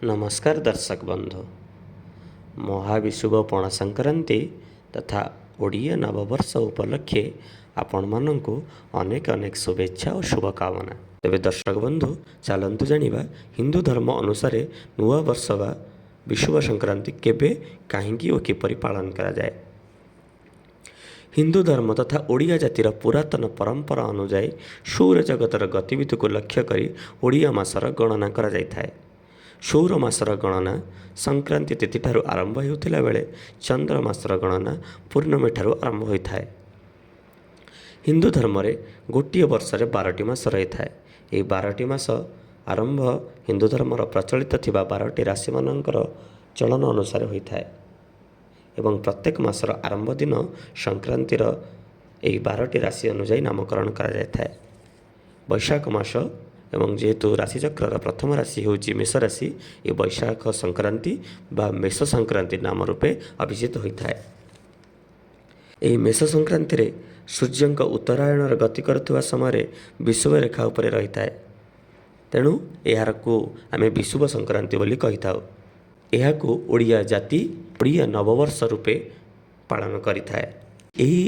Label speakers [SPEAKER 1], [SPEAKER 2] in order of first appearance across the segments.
[SPEAKER 1] ନମସ୍କାର ଦର୍ଶକ ବନ୍ଧୁ, ମହାବିଷୁବ ପଣା ସଂକ୍ରାନ୍ତି ତଥା ଓଡ଼ିଆ ନବବର୍ଷ ଉପଲକ୍ଷେ ଆପଣମାନଙ୍କୁ ଅନେକ ଅନେକ ଶୁଭେଚ୍ଛା ଓ ଶୁଭକାମନା। ତେବେ ଦର୍ଶକ ବନ୍ଧୁ, ଚାଲନ୍ତୁ ଜାଣିବା ହିନ୍ଦୁ ଧର୍ମ ଅନୁସାରେ ନୂଆବର୍ଷ ବା ବିଷୁବ ସଂକ୍ରାନ୍ତି କେବେ, କାହିଁକି ଓ କିପରି ପାଳନ କରାଯାଏ। ହିନ୍ଦୁ ଧର୍ମ ତଥା ଓଡ଼ିଆ ଜାତିର ପୁରାତନ ପରମ୍ପରା ଅନୁଯାୟୀ ସୌରଜଗତର ଗତିବିଧିକୁ ଲକ୍ଷ୍ୟ କରି ଓଡ଼ିଆ ମାସର ଗଣନା କରାଯାଇଥାଏ। ସୌର ମାସର ଗଣନା ସଂକ୍ରାନ୍ତି ତିଥିଠାରୁ ଆରମ୍ଭ ହେଉଥିଲା ବେଳେ ଚନ୍ଦ୍ର ମାସର ଗଣନା ପୂର୍ଣ୍ଣମୀ ଠାରୁ ଆରମ୍ଭ ହୋଇଥାଏ। ହିନ୍ଦୁ ଧର୍ମରେ ଗୋଟିଏ ବର୍ଷରେ 12ଟି ମାସ ରହିଥାଏ। ଏହି 12ଟି ମାସ ଆରମ୍ଭ ହିନ୍ଦୁ ଧର୍ମର ପ୍ରଚଳିତ ଥିବା 12ଟି ରାଶିମାନଙ୍କର ଚଳନ ଅନୁସାରେ ହୋଇଥାଏ ଏବଂ ପ୍ରତ୍ୟେକ ମାସର ଆରମ୍ଭ ଦିନ ସଂକ୍ରାନ୍ତିର ଏହି 12ଟି ରାଶି ଅନୁଯାୟୀ ନାମକରଣ କରାଯାଇଥାଏ। ବୈଶାଖ ମାସ ଏବଂ ଯେହେତୁ ରାଶିଚକ୍ରର ପ୍ରଥମ ରାଶି ହେଉଛି ମେଷ ରାଶି, ଏ ବୈଶାଖ ସଂକ୍ରାନ୍ତି ବା ମେଷ ସଂକ୍ରାନ୍ତି ନାମ ରୂପେ ଅଭିଜିତ ହୋଇଥାଏ। ଏହି ମେଷ ସଂକ୍ରାନ୍ତିରେ ସୂର୍ଯ୍ୟଙ୍କ ଉତ୍ତରାୟଣର ଗତି କରୁଥିବା ସମୟରେ ବିଷୁବ ରେଖା ଉପରେ ରହିଥାଏ, ତେଣୁ ଏହାକୁ ଆମେ ବିଷୁବ ସଂକ୍ରାନ୍ତି ବୋଲି କହିଥାଉ। ଏହାକୁ ଓଡ଼ିଆ ଜାତି ଓଡ଼ିଆ ନବବର୍ଷ ରୂପେ ପାଳନ କରିଥାଏ। ଏହି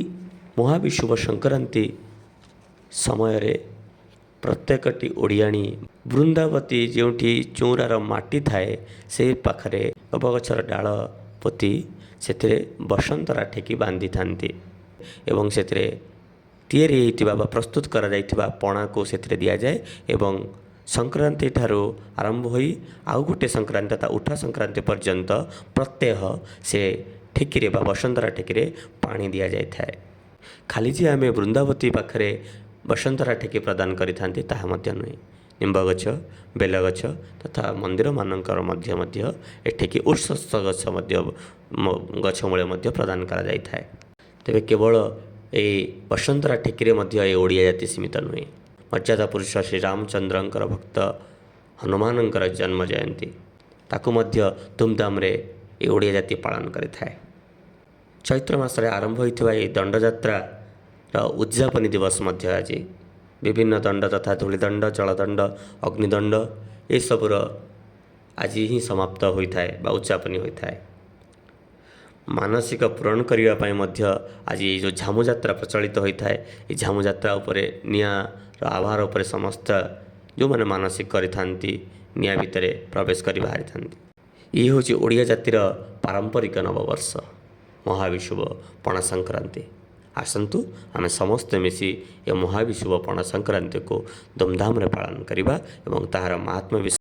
[SPEAKER 1] ମହାବିଷୁବ ସଂକ୍ରାନ୍ତି ସମୟରେ ପ୍ରତ୍ୟେକଟି ଓଡ଼ିଆଣୀ ବୃନ୍ଦାବତୀ, ଯେଉଁଠି ଚଉରାର ମାଟି ଥାଏ, ସେଇ ପାଖରେ ଗଛର ଡାଳ ପୋତି ସେଥିରେ ବସନ୍ତରା ଠେକି ବାନ୍ଧିଥାନ୍ତି ଏବଂ ସେଥିରେ ତିଆରି ହୋଇଥିବା ବା ପ୍ରସ୍ତୁତ କରାଯାଇଥିବା ପଣାକୁ ସେଥିରେ ଦିଆଯାଏ ଏବଂ ସଂକ୍ରାନ୍ତି ଠାରୁ ଆରମ୍ଭ ହୋଇ ଆଉ ଗୋଟେ ସଂକ୍ରାନ୍ତି ତଥା ଉଠା ସଂକ୍ରାନ୍ତି ପର୍ଯ୍ୟନ୍ତ ପ୍ରତ୍ୟହ ସେ ଠେକିରେ ବା ବସନ୍ତରା ଠେକିରେ ପାଣି ଦିଆଯାଇଥାଏ। ଖାଲି ଯେ ଆମେ ବୃନ୍ଦାବତୀ ପାଖରେ ବସନ୍ତରା ଠେକି ପ୍ରଦାନ କରିଥାନ୍ତି ତାହା ମଧ୍ୟ ନୁହେଁ, ନିମ୍ବ ଗଛ, ବେଲଗଛ ତଥା ମନ୍ଦିରମାନଙ୍କର ମଧ୍ୟ ଏଠିକି ଉତ୍ସସ୍ଥ ଗଛ ମଧ୍ୟ ଗଛ ମୂଳେ ମଧ୍ୟ ପ୍ରଦାନ କରାଯାଇଥାଏ। ତେବେ କେବଳ ଏଇ ବସନ୍ତରା ଠେକିରେ ମଧ୍ୟ ଏ ଓଡ଼ିଆ ଜାତି ସୀମିତ ନୁହେଁ। ମର୍ଯ୍ୟାଦା ପୁରୁଷ ଶ୍ରୀରାମଚନ୍ଦ୍ରଙ୍କର ଭକ୍ତ ହନୁମାନଙ୍କର ଜନ୍ମ ଜୟନ୍ତୀ, ତାକୁ ମଧ୍ୟ ଧୁମଧାମରେ ଏ ଓଡ଼ିଆ ଜାତି ପାଳନ କରିଥାଏ। ଚୈତ୍ର ମାସରେ ଆରମ୍ଭ ହୋଇଥିବା ଏହି ଦଣ୍ଡଯାତ୍ରାର ଉଦଯାପନୀ ଦିବସ ମଧ୍ୟ ଆଜି। ବିଭିନ୍ନ ଦଣ୍ଡ ତଥା ଧୂଳିଦଣ୍ଡ, ଜଳଦଣ୍ଡ, ଅଗ୍ନିଦଣ୍ଡ ଏସବୁର ଆଜି ହିଁ ସମାପ୍ତ ହୋଇଥାଏ ବା ଉଦଯାପନୀ ହୋଇଥାଏ। ମାନସିକ ପୂରଣ କରିବା ପାଇଁ ମଧ୍ୟ ଆଜି ଏଇ ଯେଉଁ ଝାମୁଯାତ୍ରା ପ୍ରଚଳିତ ହୋଇଥାଏ, ଏ ଝାମୁଯାତ୍ରା ଉପରେ ନିଆଁର ଆଭାର ଉପରେ ସମସ୍ତ ଯେଉଁମାନେ ମାନସିକ କରିଥାନ୍ତି ନିଆଁ ଭିତରେ ପ୍ରବେଶ କରି ବାହାରିଥାନ୍ତି। ଇଏ ହେଉଛି ଓଡ଼ିଆ ଜାତିର ପାରମ୍ପରିକ ନବବର୍ଷ ମହାବିଷୁବ ପଣା ସଂକ୍ରାନ୍ତି। ଆସନ୍ତୁ ଆମେ ସମସ୍ତେ ମିଶି ଏ ମହାବିଷୁବ ପଣା ସଂକ୍ରାନ୍ତିକୁ ଧୁମଧାମରେ ପାଳନ କରିବା ଏବଂ ତାହାର ମାହାତ୍ମ୍ୟ ବିଷୟରେ